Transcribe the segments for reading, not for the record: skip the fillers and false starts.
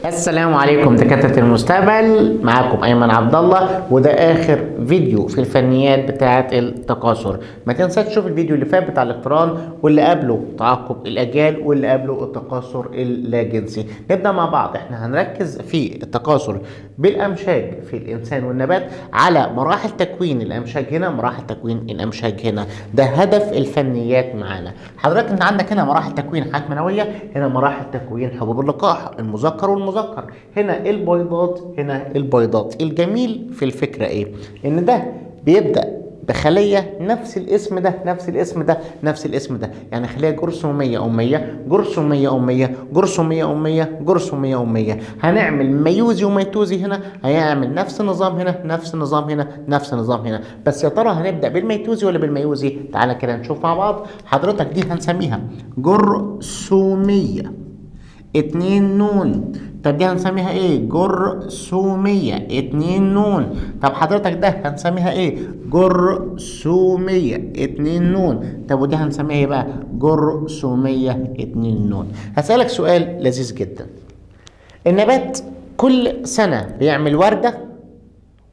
السلام عليكم دكاترة المستقبل، معاكم أيمن عبد الله، وده آخر فيديو في الفنيات بتاعة التكاثر. ما تنساش تشوف الفيديو اللي فات بتاع الاقتران، واللي قبله تعاقب الأجيال، واللي قبله التكاثر اللاجنسي. نبدأ مع بعض. احنا هنركز في التكاثر بالأمشاج في الإنسان والنبات على مراحل تكوين الأمشاج هنا، مراحل تكوين الأمشاج هنا. ده هدف الفنيات معانا. حضرتك انت عندك هنا مراحل تكوين حاجات منوية، هنا مراحل تكوين حبوب اللقاح المذكر والمذكر، هنا البيضات، هنا البيضات. الجميل في الفكرة ايه؟ ان ده بيبدأ بخلية نفس الاسم ده، نفس الاسم ده، نفس الاسم ده، يعني خلية جرثومية أمية، جرثومية أمية، جرثومية أمية، جرثومية أمية. هنعمل ميوزي وميتوزي هنا، هيعمل نفس النظام هنا، نفس النظام هنا، نفس النظام هنا. بس يا ترى هنبدأ بالميتوزي ولا بالميوزي؟ تعالى كده نشوف مع بعض. حضرتك دي هنسميها جرثومية 2 نون. طب دي هنسميها ايه؟ جرثومية 2 نون. طب حضرتك ده هنسميها ايه؟ جرثومية 2 نون. طب ودي هنسميها ايه بقى؟ جرثومية 2 نون. هسألك سؤال لذيذ جدا. النبات كل سنة بيعمل وردة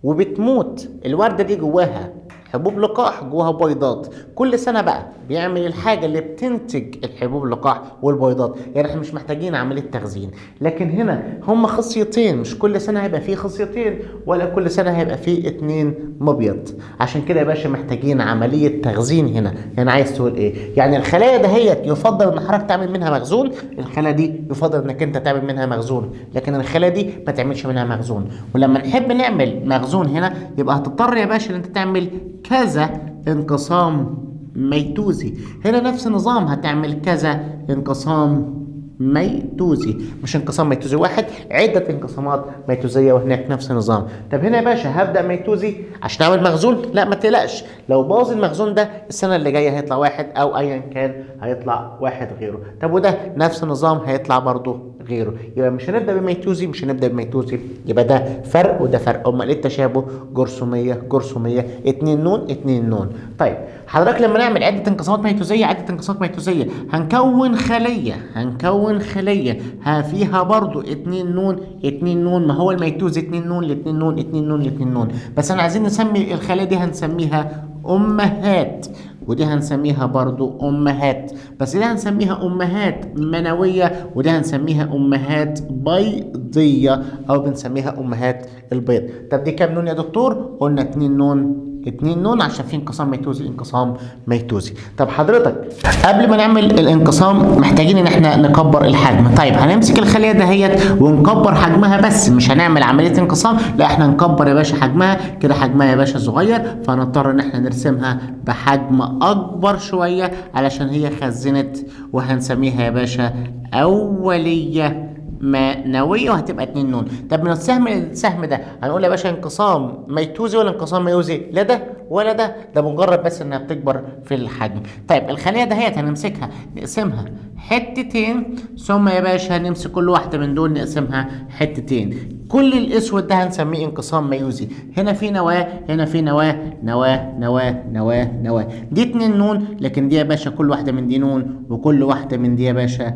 وبتموت، الوردة دي جواها حبوب لقاح، جواها بيضات. كل سنة بقى بيعمل الحاجة اللي بتنتج الحبوب اللقاح والبيضات، يعني احنا مش محتاجين عملية تخزين. لكن هنا هم خصيتين، مش كل سنة هيبقى فيه خصيتين، ولا كل سنة هيبقى فيه 2 مبيض. عشان كده يا باشا محتاجين عملية تخزين هنا. يعني عايز تقول ايه؟ يعني الخلايا دهيت يفضل ان حضرتك تعمل منها مخزون، الخلايا دي يفضل انك انت تعمل منها مخزون، لكن الخلايا دي ما تعملش منها مخزون. ولما نحب نعمل مخزون هنا يبقى هتضطر يا باشا ان انت تعمل كذا انقسام ميتوزي. هنا نفس النظام، هتعمل كذا انقسام ميتوزي، مش انقسام ميتوزي واحد، عدة انقسامات ميتوزية، وهناك نفس النظام. طب هنا يا باشا هبدأ ميتوزي عشان اعمل مخزون؟ لا ما تقلقش، لو باظ المخزون ده السنة اللي جاية هيطلع واحد، او ايا كان هيطلع واحد غيره. طب وده نفس النظام هيطلع برضه غيره. يبقى مش هنبدأ بميتوزي، مش هنبدأ بميتوزي، يبقى ده فرق وده فرق. امال ايه التشابه؟ جرثومية، جرثومية، 2 نون، 2 نون. طيب حضرتك لما نعمل عدة انقسامات ميتوزية، عدة انقسامات ميتوزية، هنكون خلية، هنكون خلية ها فيها برضو 2 نون، 2 نون. ما هو الميتوزي 2 نون، 2 نون، 2 نون، 2 نون. بس احنا عايزين نسمي الخلية دي هنسميها امهات، ودي هنسميها برضو امهات، بس دي هنسميها امهات منوية، ودي هنسميها امهات بيضية، او بنسميها امهات البيض. طب دي كام نون يا دكتور؟ قلنا 2 نون، 2 نون، عشان في انقسام ميتوزي، انقسام ميتوزي. طب حضرتك قبل ما نعمل الانقسام محتاجين ان احنا نكبر الحجم. طيب هنمسك الخلية دهيت ونكبر حجمها، بس مش هنعمل عملية انقسام، لا احنا نكبر يا باشا حجمها كده، حجمها يا باشا صغير، فهنضطر ان احنا نرسمها بحجم اكبر شوية علشان هي خزنت، وهنسميها يا باشا اوليه منويه، وهتبقى 2 نون. طب من السهم للسهم ده هنقول يا باشا انقسام ميتوزي ولا انقسام ميوزي؟ لا ده ولا ده، ده مجرد بس انها بتكبر في الحجم. طيب الخلية دهيت هنمسكها نقسمها حتتين، ثم يا باشا هنمسك كل واحدة من دول نقسمها حتتين. كل الاسود ده هنسميه انقسام ميوزي. هنا في نواه، هنا في نواه، نواه، نواه، نواه، نواه. دي 2 نون، لكن دي يا باشا كل واحدة من دي نون، وكل واحدة من دي يا باشا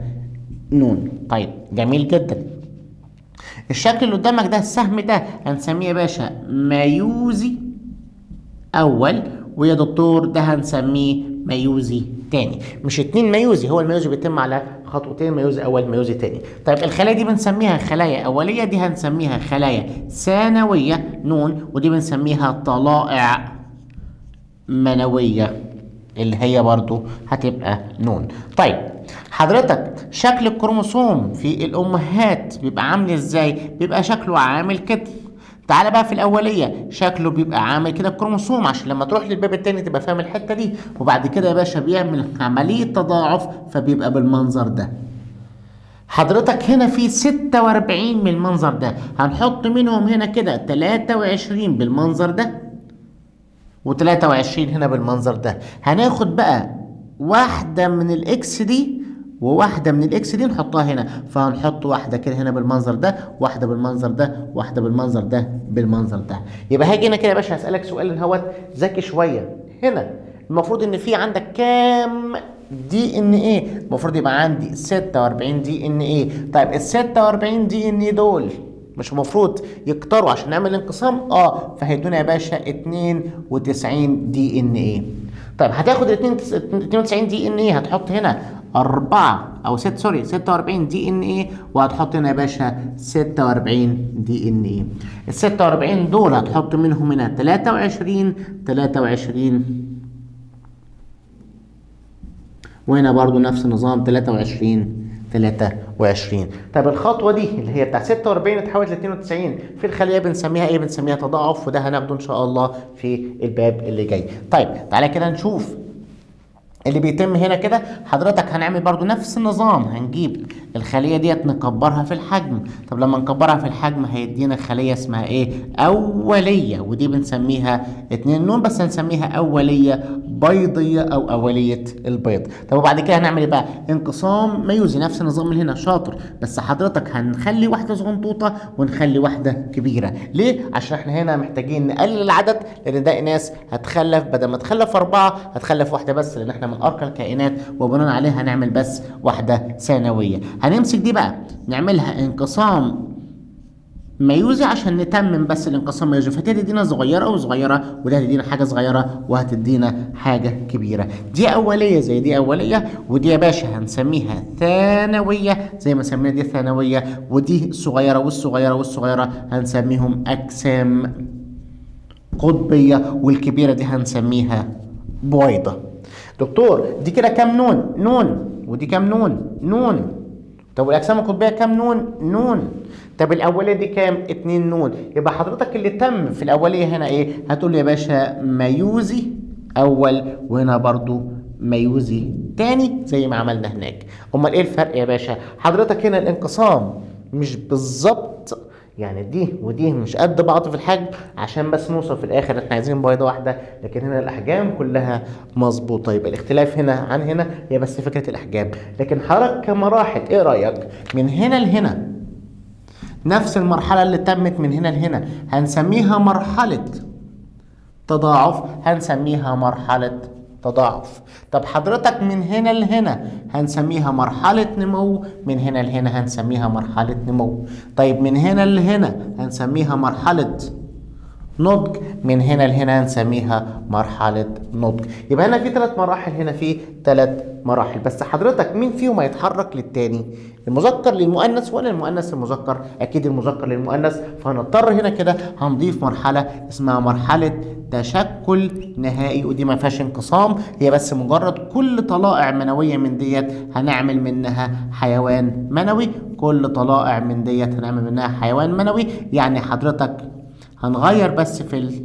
نون. طيب جميل جدا. الشكل اللي قدامك ده السهم ده هنسميه يا باشا ميوزي اول، ويا دكتور ده هنسميه ميوزي تاني. مش 2 ميوزي، هو الميوزي بيتم على خطوتين، ميوزي اول ميوزي تاني. طيب الخلايا دي بنسميها خلايا اوليه، دي هنسميها خلايا ثانوية نون، ودي بنسميها طلائع منويه اللي هي برضو هتبقى نون. طيب حضرتك شكل الكروموسوم في الامهات بيبقى عامل ازاي؟ بيبقى شكله عامل كده. تعالى بقى في الاولية شكله بيبقى عامل كده الكروموسوم، عشان لما تروح للباب التاني تبقى فاهم الحتة دي. وبعد كده يا باشا بيعمل عملية تضاعف فبيبقى بالمنظر ده. حضرتك هنا في 46 من المنظر ده، هنحط منهم هنا كده 23 بالمنظر ده، و23 هنا بالمنظر ده. هناخد بقى واحدة من ال X دي وواحدة من ال X دي نحطها هنا، فهنحط واحدة كده هنا بالمنظر ده، واحدة بالمنظر ده، واحدة بالمنظر ده، بالمنظر ده. يبقى هاجي هنا كده يا باشا هسألك سؤال هوت ذكي شوية. هنا المفروض ان في عندك كام DNA؟ المفروض يبقى عندي 46 DNA. طيب ال 46 DNA دول مش المفروض يكتروا عشان نعمل انقسام؟ فهيدونا يا باشا 92 DNA. طيب هتاخد 92 DNA، هتحط هنا 4 او 6 sorry 46 DNA، وهتحط هنا يا باشا 46 DNA. ال 46 دول هتحط منهم هنا 23 23، وهنا برضو نفس النظام 23 23. طب الخطوة دي اللي هي بتاع 46 اتحولت ل 92 في الخلية بنسميها ايه؟ بنسميها تضاعف، وده هناخده ان شاء الله في الباب اللي جاي. طيب تعالى كده نشوف اللي بيتم هنا كده. حضرتك هنعمل برضو نفس النظام، هنجيب الخلية ديت نكبرها في الحجم. طب لما نكبرها في الحجم هيدينا خلية اسمها ايه؟ أولية، ودي بنسميها 2 نون، بس هنسميها أولية بيضية أو أولية البيض. طب وبعد كده هنعمل ايه بقى؟ انقسام ميوزي، نفس النظام اللي هنا، شاطر، بس حضرتك هنخلي واحدة صغنطوطة ونخلي واحدة كبيرة. ليه؟ عشان احنا هنا محتاجين نقلل العدد، لأن ده إناث هتخلف، بدل ما تخلف 4 هتخلف واحدة بس، لأن احنا من أرقى الكائنات، وبناء عليها هنعمل بس واحدة ثانوية. هنمسك دي بقى نعملها انقسام ميوزي عشان نتمم بس الانقسام ميوزي، فتدينا صغيرة وصغيرة، وده هتدينا حاجة صغيرة وهتدينا حاجة كبيرة. دي أولية زي دي أولية، ودي يا باشا هنسميها ثانوية زي ما سمينا دي ثانوية، ودي صغيرة والصغيرة والصغيرة هنسميهم أجسام قطبية، والكبيرة دي هنسميها بويضة. دكتور دي كده كام نون؟ نون. ودي كام نون؟ نون. طب والاجسام القطبيه كام نون؟ نون. طب الاولية دي كام؟ 2 نون. يبقى حضرتك اللي تم في الاولية هنا ايه؟ هتقول لي يا باشا ميوزي اول، وهنا برضو ميوزي تاني زي ما عملنا هناك. امال ايه الفرق يا باشا؟ حضرتك هنا الانقسام مش بالظبط، يعني دي ودي مش قد بعض في الحجم، عشان بس نوصل في الاخر احنا عايزين بيضة واحدة، لكن هنا الاحجام كلها مظبوطة. يبقى الاختلاف هنا عن هنا هي بس فكرة الاحجام. لكن حضرتك كمراحل ايه رايك؟ من هنا لهنا نفس المرحلة اللي تمت من هنا لهنا هنسميها مرحلة تضاعف، هنسميها مرحلة تضاعف. طب حضرتك من هنا لهنا هنسميها مرحلة نمو، من هنا لهنا هنسميها مرحلة نمو. طيب من هنا لهنا هنسميها مرحلة نضج، من هنا لهنا هنسميها مرحلة نضج. يبقى هنا في 3 مراحل، هنا في 3 مراحل. بس حضرتك مين فيهم هيتحرك للتاني؟ المذكر للمؤنث ولا المؤنث للمذكر؟ اكيد المذكر للمؤنث. فهنضطر هنا كده هنضيف مرحلة اسمها مرحلة تشكل نهائي، ودي ما فيهاش انقسام، هي بس مجرد كل طلائع منوية من ديت هنعمل منها حيوان منوي، كل طلائع من ديت هنعمل منها حيوان منوي. يعني حضرتك هنغير بس في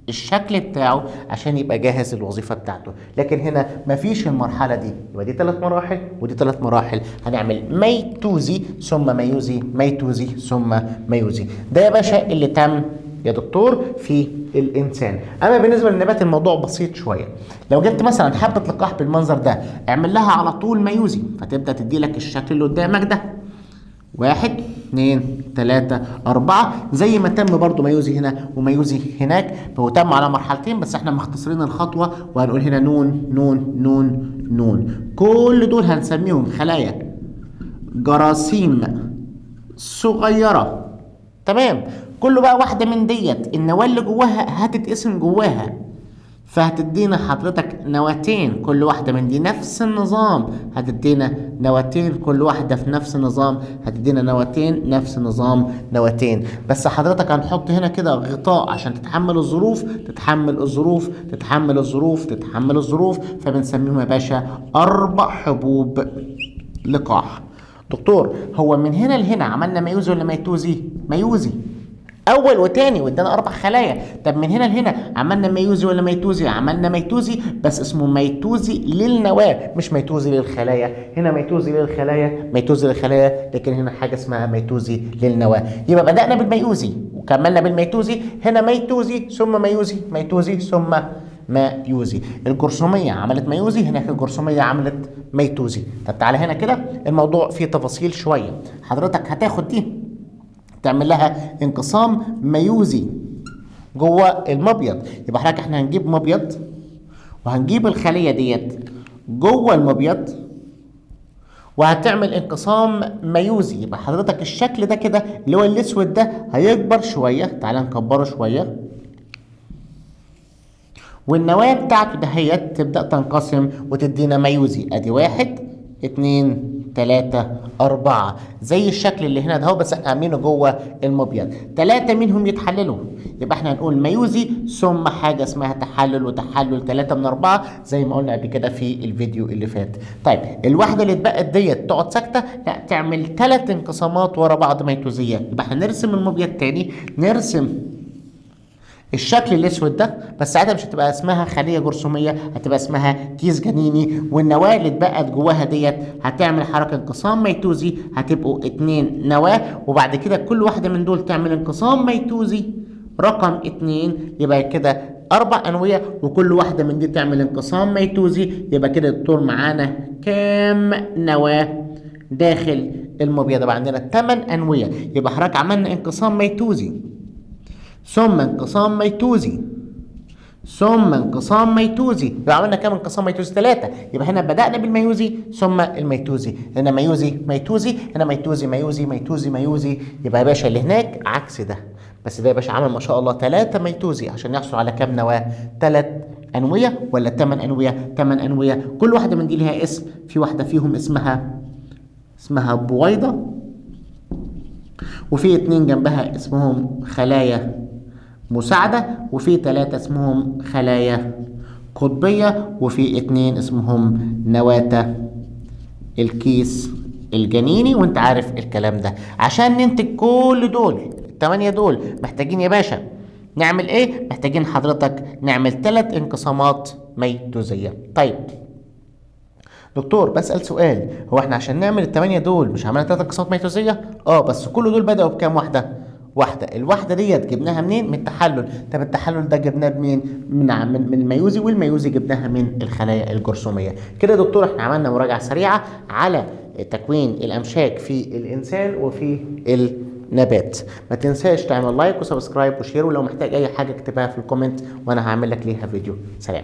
الشكل بتاعه عشان يبقى جاهز الوظيفة بتاعته، لكن هنا مفيش المرحلة دي. يبقى دي 3 مراحل ودي 3 مراحل. هنعمل ميتوزي ثم ميوزي، ميتوزي ثم ميوزي. ده يا باشا اللي تم يا دكتور في الإنسان. أما بالنسبة للنبات الموضوع بسيط شوية. لو جبت مثلا حبة لقاح بالمنظر ده، اعمل لها على طول ميوزي، فتبدأ تدي لك الشكل اللي قدامك ده، 1 2 3 4، زي ما تم برضو ميوزي هنا وميوزي هناك، فهو تم على مرحلتين، بس احنا مختصرين الخطوة وهنقول هنا نون نون نون نون. كل دول هنسميهم خلايا جراثيم صغيرة. تمام. كله بقى واحدة من ديت النواة اللي جواها هتتقسم جواها، فهتدينا حضرتك نواتين، كل واحدة من دي نفس النظام هتدينا نواتين، كل واحدة في نفس النظام هتدينا نواتين، نفس النظام نواتين. بس حضرتك هنحط هنا كده غطاء عشان تتحمل الظروف، تتحمل الظروف، تتحمل الظروف، تتحمل الظروف، فبنسميهم يا باشا 4 حبوب لقاح. دكتور هو من هنا لهنا عملنا ميوزي ولا ميتوزي؟ ميوزي اول وتاني وادانا 4 خلايا. طب من هنا لهنا عملنا ميوزي ولا ميتوزي؟ عملنا ميتوزي، بس اسمه ميتوزي للنواه مش ميتوزي للخلايا. هنا ميتوزي للخلايا، ميتوزي للخلايا، لكن هنا حاجة اسمها ميتوزي للنواه. يبقى بدأنا بالميوزي وكملنا بالميتوزي، هنا ميتوزي ثم ميوزي، ميتوزي ثم ميوزي. الجرثوميه عملت ميوزي، هناك الجرثوميه عملت ميتوزي. طب تعالى هنا كده الموضوع فيه تفاصيل شوية. حضرتك هتاخد دي تعمل لها انقسام ميوزي جوه المبيض. يبقى حضرتك احنا هنجيب مبيض وهنجيب الخلية ديت جوه المبيض وهتعمل انقسام ميوزي. يبقى حضرتك الشكل ده كده اللي هو الاسود ده هيكبر شوية، تعالى نكبره شوية، والنواه بتاعته دهيت تبدا تنقسم وتدينا ميوزي. ادي 1 2 3 4 زي الشكل اللي هنا ده، بس احنا عاملينه جوه المبيض. 3 منهم يتحللوا، يبقى احنا هنقول ميوزي ثم حاجة اسمها تحلل، وتحلل 3 من 4 زي ما قلنا قبل كده في الفيديو اللي فات. طيب الواحدة اللي اتبقت ديت تقعد ساكته؟ لا، تعمل 3 انقسامات ورا بعض ميتوزيه. يبقى احنا نرسم المبيض تاني، نرسم الشكل الاسود ده، بس ساعتها مش هتبقى اسمها خليه جرثوميه، هتبقى اسمها كيس جنيني، والنواه اللي اتبقت جواها ديت هتعمل حركة انقسام ميتوزي، هتبقوا 2 نواه، وبعد كده كل واحدة من دول تعمل انقسام ميتوزي رقم 2، يبقى كده 4 انوية، وكل واحدة من دي تعمل انقسام ميتوزي، يبقى كده الدكتور معانا كام نواه داخل المبيض؟ يبقى عندنا 8 انوية. يبقى حضرتك عملنا انقسام ميتوزي ثم انقسام ميتوزي ثم انقسام ميتوزي، يبقى عملنا كام انقسام ميتوزي؟ 3. يبقى هنا بدأنا بالميوزي ثم الميتوزي، هنا ميوزي ميتوزي، هنا ميتوزي ميوزي ميتوزي ميوزي. يبقى يا باشا اللي هناك عكس ده، بس ده يا باشا عمل ما شاء الله 3 ميتوزي عشان يحصل على كام نواة؟ 3 أنوية ولا 8 أنوية؟ 8 أنوية، كل واحدة من دي ليها اسم، في واحدة فيهم اسمها بويضة، وفي 2 جنبها اسمهم خلايا مساعدة، وفي 3 اسمهم خلايا قطبية، وفي 2 اسمهم نواة الكيس الجنيني. وانت عارف الكلام ده. عشان ننتج كل دول ال8 دول محتاجين يا باشا نعمل ايه؟ محتاجين حضرتك نعمل 3 انقسامات ميتوزية. طيب دكتور بسأل سؤال، هو احنا عشان نعمل ال8 دول مش عملنا 3 انقسامات ميتوزية؟ بس كل دول بدأوا بكام واحدة؟ واحدة. الواحدة ديت جبناها منين؟ من التحلل. طب التحلل ده جبناه منين؟ من الميوزي، والميوزي جبناها من الخلايا الجرثومية. كده يا دكتور احنا عملنا مراجعة سريعة على تكوين الأمشاج في الإنسان وفي النبات. ما تنساش تعمل like و subscribe و share، ولو محتاج أي حاجة اكتبها في ال comment وأنا هعمل لك ليها فيديو. سلام.